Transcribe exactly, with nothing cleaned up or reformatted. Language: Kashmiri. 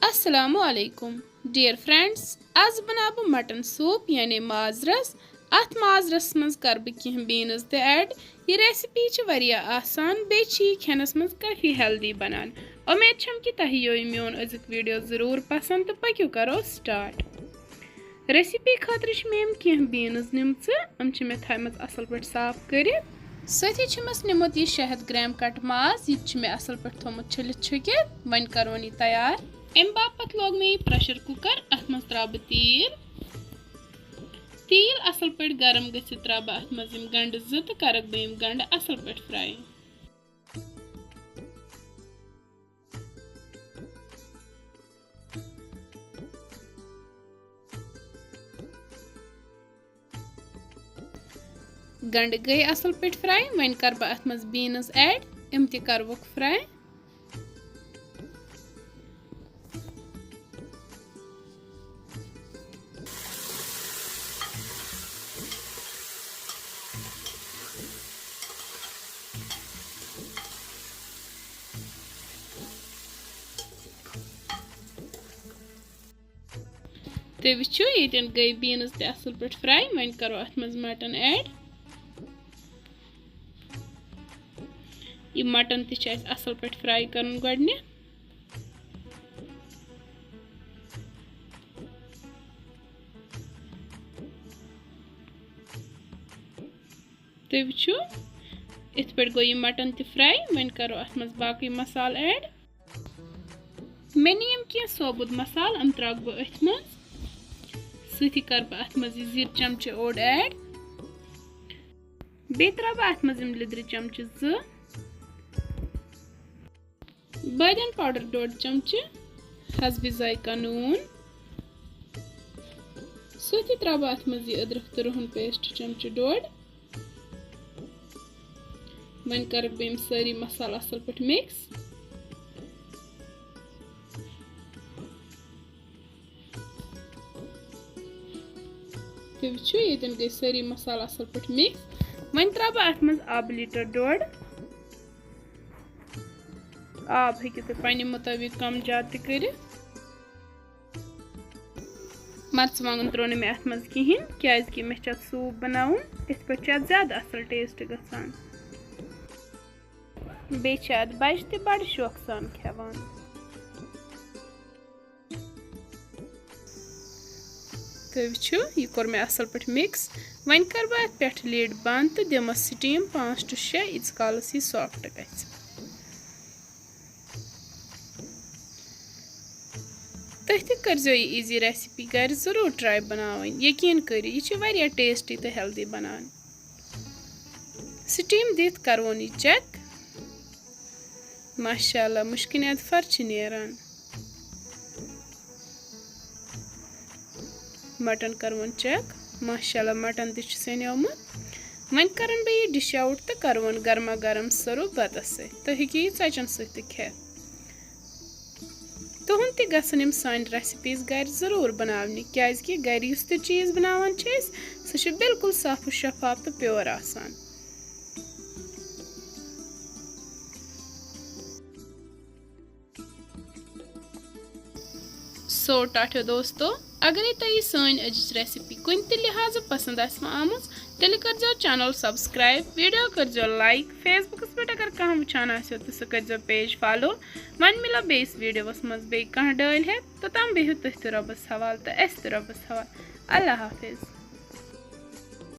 السلام علیکم ڈیئر فرینڈز، آز بناو بہٕ مٹن سوپ یعنی ماز رس۔ اتھ ماز رسس منٛز کرٕ بہٕ کینٛہہ بیٖنز تہِ ایڈ۔ یہِ ریسپی چھِ واریاہ آسان، بیٚیہِ چھِ یہِ کھٮ۪نس منٛز کٲفی ہیلدی بنان۔ امید چھم کہِ تۄہہِ یِیو یہِ میون أزیُک ویڈیو ضروٗر پسند، تہٕ پٔکِو کرو سٹارٹ۔ ریسپی خٲطرٕ چھِ مےٚ یِم کینٛہہ بیٖنٕز نِمژٕ، یِم چھِ مےٚ تھایمَژٕ اَصٕل پٲٹھۍ صاف کٔرِتھ۔ سۭتی چھُ مَس نِمُت یہِ شےٚ ہَتھ گرٛیم کَٹہٕ ماز، یہِ تہِ چھُ مےٚ اَصٕل پٲٹھۍ تھوٚمُت چھٔلِتھ چھُکِتھ۔ وۄنۍ کَرون یہِ تیار۔ اَمہِ باپَتھ لوگ مےٚ یہِ پریشر کُکر، اَتھ منٛز ترٛاوٕ بہٕ تیٖل۔ تیٖل اَصٕل پٲٹھۍ گرم گٔژھِتھ ترٛاوٕ بہٕ اَتھ منٛز یِم گنٛڈٕ زٕ تہٕ کَرَکھ بہٕ یِم گنٛڈٕ اَصٕل پٲٹھۍ فراے۔ گنڈٕ گٔے اَصٕل پٲٹھۍ فراے، وۄنۍ کَرٕ بہٕ اَتھ منٛز بیٖنٕز ایڈ، یِم تہِ کَرٕ بہٕ فراے۔ تُہۍ وٕچھِو، ییٚتٮ۪ن گٔے بیٖنٕز تہِ اَصٕل پٲٹھۍ فراے۔ وۄنۍ کَرو اَتھ منٛز مَٹَن ایڈ۔ یہِ مَٹَن تہِ چھُ اَسہِ اَصٕل پٲٹھۍ فراے کَرُن گۄڈٕنٮ۪تھ۔ تُہۍ وٕچھِو، یِتھ پٲٹھۍ گوٚو یہِ مَٹَن تہِ فراے۔ وۄنۍ کَرو اَتھ منٛز باقٕے مصالہٕ ایڈ۔ مےٚ نِیَم کینٛہہ ثوبوٗت مصالہٕ، یِم ترٛاوٕ بہٕ أتھۍ منٛز۔ سۭتی کَرٕ بہٕ اَتھ منٛز یہِ زِیُر چمچہٕ اوٚڑ ایڈ۔ بیٚیہِ ترٛاوٕ بہٕ اَتھ منٛز یِم لیٚدرِ چمچہٕ زٕ۔ بٲدیان پاوڈر ڈوٚڈ چمچہٕ، حسبِ ذائقہ نوٗن۔ سۭتی ترٛاوٕ بہٕ اَتھ منٛز یہِ أدرَک تہٕ رُہن پیسٹ چمچہٕ ڈوٚڈ۔ وۄنۍ کَرٕ بہٕ یِم سٲری مصالہٕ اَصٕل پٲٹھۍ mix۔ تُہۍ وٕچھِو، ییٚتٮ۪ن گٔے سٲری مصالہٕ اَصٕل پٲٹھۍ mix۔ وۄنۍ ترٛاوٕ بہٕ اَتھ منٛز آبہٕ لیٖٹر ڈوٚڈ۔ آب ہیٚکِو تُہۍ پننہِ مُطٲبِق کم زیادٕ تہِ کٔرِتھ۔ مرژٕوانٛگُن ترٛوو نہٕ مےٚ اَتھ منٛز کِہیٖنۍ، کیٛازِ کہِ مےٚ چھُ اَتھ soup بناوُن، یِتھ پٲٹھۍ چھُ اَتھ زیادٕ اَصٕل taste گژھان۔ بیٚیہِ چھِ اَتھ بَچہٕ تہِ بَڑٕ شوقہٕ سان کھٮ۪وان۔ تُہۍ وٕچھِو، یہِ کوٚر مےٚ اَصٕل پٲٹھۍ mix۔ وۄنۍ کَرٕ بہٕ اَتھ پٮ۪ٹھٕ lid بنٛد تہٕ دِمَس steam پانٛژھ to شےٚ، ییٖتِس کالَس یہِ soft گژھِ۔ تُہۍ تہِ کٔرزیٚو یہِ easy recipe گَرِ ضروٗر try بناوٕنۍ۔ یقیٖن کٔرِو، یہِ چھِ واریاہ tasty تہٕ healthy بنان۔ Steam دِتھ کَرون یہِ check۔ ماشاءاللہ، مُشکِنۍ اَدفر چھِ نیران۔ مَٹَن کَرون check۔ ماشاءاللہ، مَٹَن تہِ چھُ سیٚنیومُت۔ وۄنۍ کَرَن بہٕ یہِ dish out تہٕ کَرون گرما گرم serve بَتَس سۭتۍ۔ تُہۍ ہیٚکِو یہِ ژۄچَن سۭتۍ تہِ کھٮ۪تھ۔ تُہُنٛد تہِ گژھن یِم سانہِ recipes گَرِ ضروٗر بناونہِ، کیٛازِکہِ گَرِ یُس تہِ چیٖز بناوان چھِ أسۍ، سُہ چھُ بالکل صاف و شفاف تہٕ pure آسان۔ So ٹاٹھیو دوستو، اگرے تۄہہِ یہِ سٲنۍ أزِچ recipe کُنہِ تہِ لحاظہٕ پسند آسہِ وۄنۍ آمٕژ، تیٚلہِ کٔرزیٚو channel subscribe، video کٔرزیٚو like، Facebookس پٮ۪ٹھ اگر کانٛہہ وٕچھان آسیٚو تہٕ سُہ کٔرزیٚو page follow۔ وۄنۍ مِلو بیٚیِس videoس منٛز بیٚیہِ کانٛہہ ڈٲلۍ ہٮ۪تھ، توٚتام بِہِو تُہۍ تہِ رۄبس حوالہٕ تہٕ أسۍ تہِ رۄبس حوالہٕ۔ اللہ حافظ۔